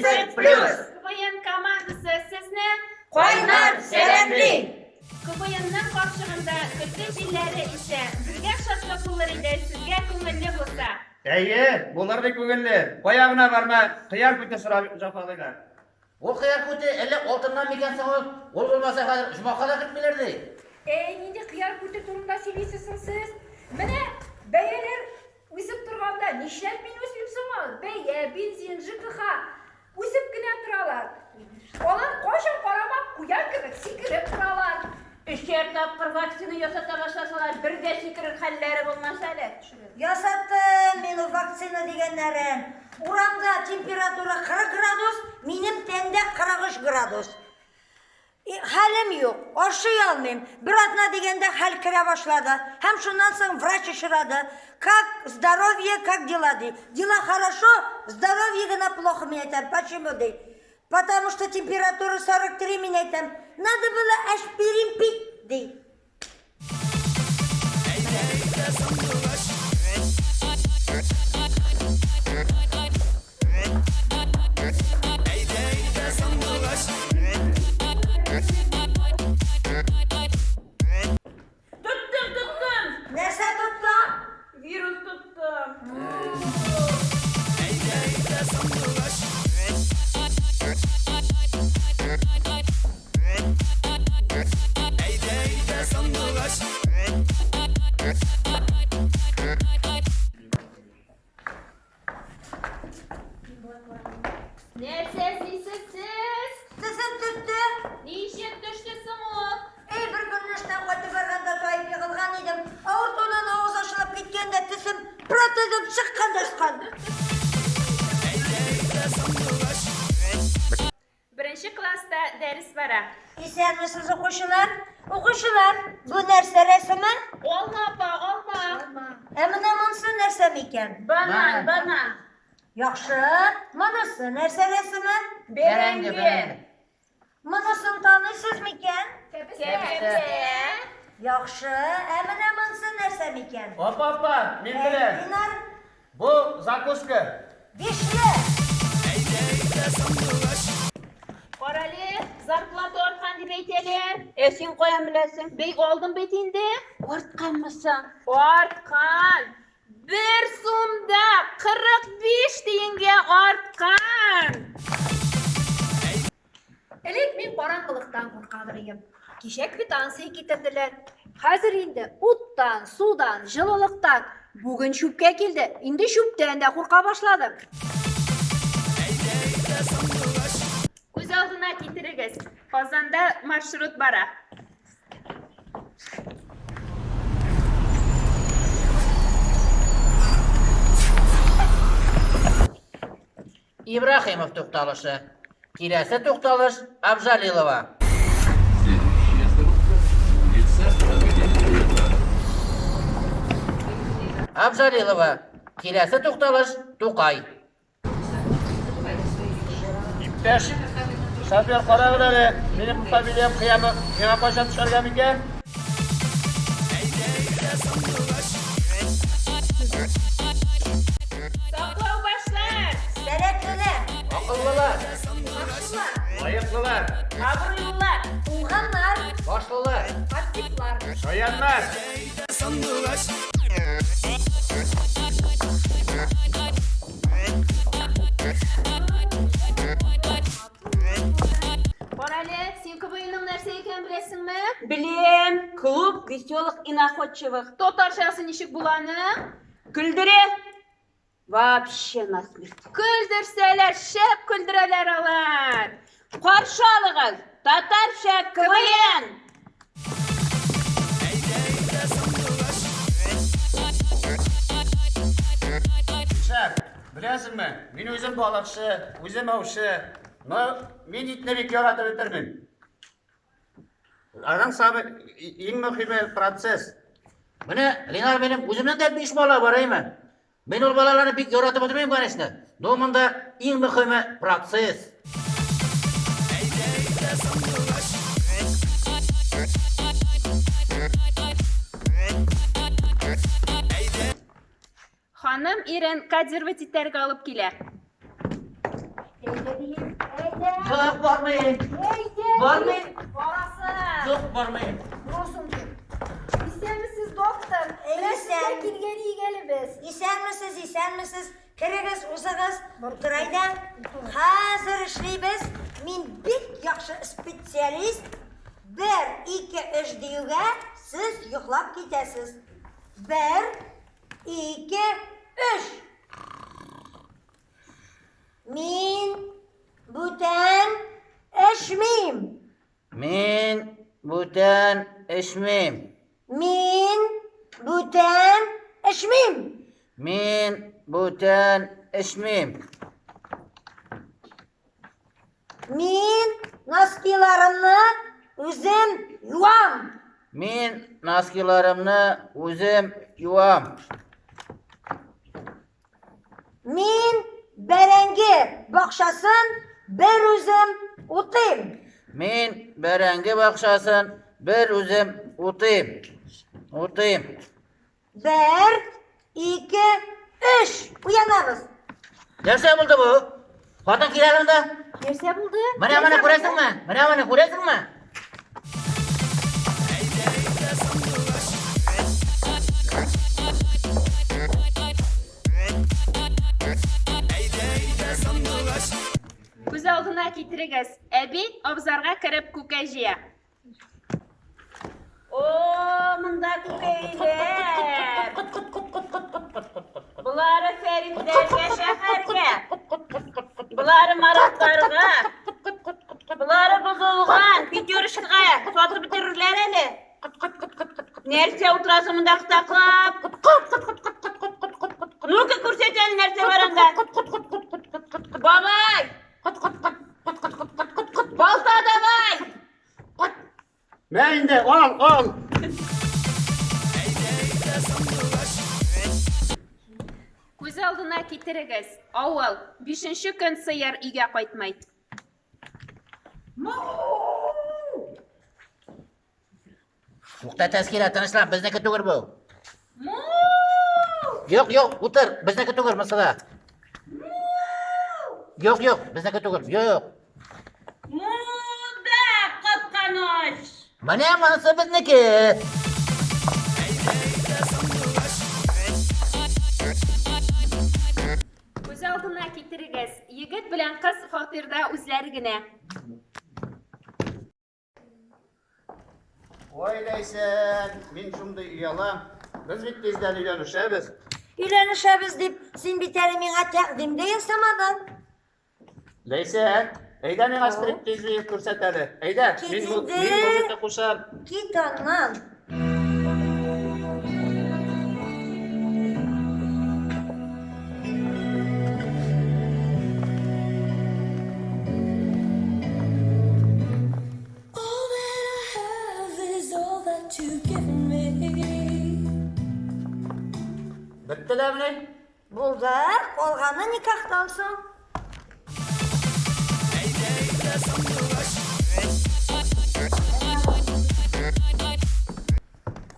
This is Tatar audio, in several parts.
30 плюс! КВН командасы сезне Кайнар сәламли! КВНның капчыгында көлке җилләре исә. Безгә шатлык булыр иде, сезгә күңелле булса. Әйе, булыр бик күңелле. Кая гына барма, кыяр күте сорап җафалыйлар. Ул кыяр күте әллә алтыннан микән соң ул? Ул булмаса хәзер оҗмахка да кертмиләр ди. Әй, нинди кыяр күте турында сөйлисез соң сез? Менә бәяләр үсеп торганда нишләп мин үсмим соң ул? Бәя, бензин, ЖКХ үсеп кенә торалар. Алар кайчан карама куян кебек сикереп торалар. Өчәр тапкыр вакцина ясата башласалар, бер дә сикерер хәлләре булмас әле. Ясаттым мин ул вакцина дигәннәрен. Урамда температура 40 градус, минем тәндә 43 градус. И, хәлем юк, ашый алмыйм. Бер атна дигәндә хәл керә башлады. Һәм шуннан соң врач очрады. Как здоровье, как дела, ди. Дела хорошо, здоровье гына плохо, мин әйтәм. Почему, ди. Потому что температура 43, мин әйтәм. Надо было аспирин пить, ди. Тоттым, тоттым! Нәрсә тоттың? Вирус тоттым. Нәрсә эзлисез сез? Тезем төште. Ничек төште соң ул? Эй, бер көнне эштән кайтып барганда таеп егылган идем. Авыртудан авыз ачылып киткән дә тесем протезым чыккан да очкан. Беренче класста дәрес бара. Исәнмесез, укучылар. Укучылар, бу нәрсә рәсеме? Алма, апа, алма. Ә менә монысы нәрсә микән? Банан, банан. Яхшы. Монысы нәрсә рәсеме? Бәрәңге, бәрәңге. Монысын таныйсыз микән? Кәбестә. Яхшы. Ә менә монысы нәрсә микән? Апа, апа, мин беләм. Динар, Бу закуска. бишле. Карале, зарплата арткан дип әйтәләр. Ә син каян беләсең? Бей алдым бит инде. Артканмы соң? Арткан. Бер сумда 45 тиенгә арткан. Элек мин караңгылыктан куркадыр идем. Кичә квитанция китерделәр. Хәзер инде уттан, судан, җылылыктан. Бүген чүпкә килде. Инде чүптән дә курка башладым. Күз алдына китерегез. Казанда маршрут бара. Ибраһимов тукталышы. Киләсе тукталыш Абжалилова. Абжалилова. Киләсе тукталыш Тукай. Иптәш шофер, карагыз әле, минем фамилиям Кыямов, миңа кайчан төшәргә микән? Саклау башлар! Сәләтлеләр, Акыллылар, Яхшылар, Лаеклылар, Абруйлылар! уңганнар, башлылар. активлар. шаяннар. Карале, син КВНның нәрсә икәнен беләсеңме? Белем, клуб веселых и находчивых. Татарчасы ничек була аның? Көлдерә. Вообще насмерть. Көлдерсәләр, шәп көлдерәләр алар. Каршы алыгыз, татарча КВН! Шәп, беләсеңме, мин үзем балыкчы, үзем аучы, но мин итне бик яратып бетермим. Аның самый иң мөһиме процесс. Менә, Ленар, минем үземнең дә биш бала бар, әйме? Мин ул балаларны бик яратып бетермим, конечно. Но монда иң мөһиме процесс. Ханым ирен кодировать итәргә алып килә. Юк, бармыйм. Әйдә. Бармыйм. Барасың. Юк, бармыйм. Барасың дип. Исәнмесез, доктор. Менә сезгә Исән. килгән идек әле без. Исәнмесез, исәнмесез. Керегез, узыгыз. Утыр әйдә. Хәзер эшлибез. Мин бик яхшы специалист. Бер, ике, өч диюгә сез йоклап китәсез. Бер, ике, өч. Мин бүтән эчмим. Мин бүтән эчмим. Мин бүтән эчмим. Мин бүтән эчмим. Мин носкиларымны үзем юам. Мин носкиларымны үзем юам. Мин бәрәңге бакчасын бер үзем утыйм. Мин бәрәңге бакчасын бер үзем утыйм. Утыйм. Бер, ике, өч. Уянабыз. Нәрсә булды бу? Хатын килә монда. Нәрсә булды? Менә моны күрәсеңме? Менә моны күрәсеңме? Күз алдына китерегез, әби абзарга кереп күкәй җыя. О, монда күкәйләр. Болары Фәритләргә шәһәргә. Болары Маратларга. Болары бозылган пятерочкага сатып бетерерләр әле. Нәрсә утырасың монда кытаклап? Ну-ка күрсәт әле нәрсә бар анда. Бабай! Балта давай! Мә инде, ал, ал. Күз алдына китерегез, авыл, бишенче көн сыер өйгә кайтмый. Тукта, Тәскирә, тынычлан, безнеке түгел бу. Юк, юк, утыр, безнеке түгел монысы да. Юк, юк, безнеке түгел, юк. Муда капканыч! Менә монысы безнеке. Күз алдына китерегез, егет белән кыз фатирда үзләре генә. Ой, Ләйсән, мин шундый оялам. Без бит тиздән өйләнешәбез. Өйләнешәбез дип, син бит әле миңа тәкъдим дә ясамадың. Ләйсән, әйдә миңа стриптиз биеп күрсәт әле. Әйдә, мин Кит инде. мин музыка кушам. Кит аннан. All that I have is all that you've given me. Бетте дә менә. Булды, калганы никахтан соң.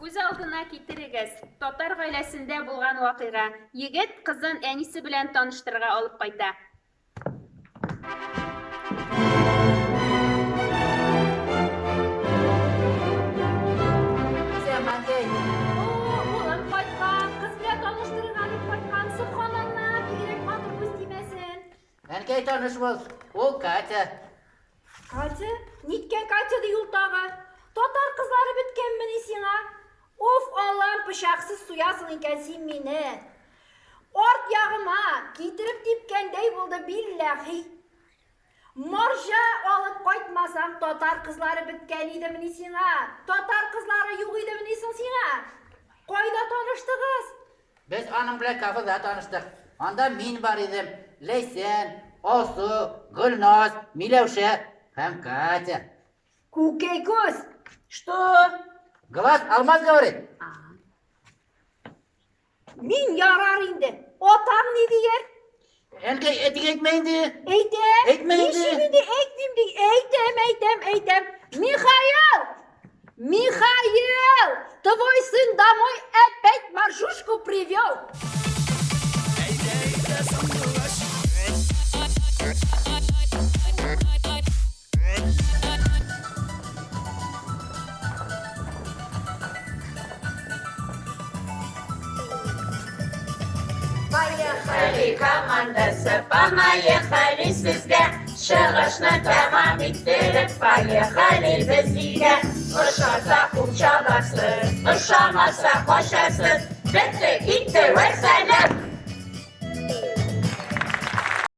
Күз алдына китерегез, татар гаиләсендә булган вакыйга. Егет кызын әнисе белән таныштырырга алып кайта. О, улым кайткан, кыз белән таныштырырга дип кайткан. Сөбханалла, бигрәк матур күз тимәсен. Әнкәй таныш бул. Ул Катя. Катя? Ниткән Катя ди ул тагы? Татар кызлары беткәнмени сиңа? Уф, Аллам, пычаксыз суясың икән син мине. Арт ягыма китереп типкәндәй булды билләхи. Марҗа алып кайтмасаң, татар кызлары беткән идемени сиңа? Татар кызлары юк идемени соң сиңа? Кайда таныштыгыз? Без аның белән кафеда таныштык. Анда мин бар идем. Ләйсән, Алсу, Гөлназ, Миләүшә һәм Катя. Күкәй күз! Что? Глаз алмаз говорит. Мин ярар инде. Атаң ни дияр? Әнкәй, әтигә әйтмә инде. Әйтәм. Әйтмә инде. Ничек инде әйтмим ди. Әйтәм, әйтәм, әйтәм. Михаил! Михаил! Твой сын домой опять маршрутку привел. Поехали! Командасы, понаехали сезгә. Чыгышны тәмам иттереп, поехали без өйгә. Ошаса кул чабасыз, ошамаса качасыз. Бетте, китте, вәссәлам.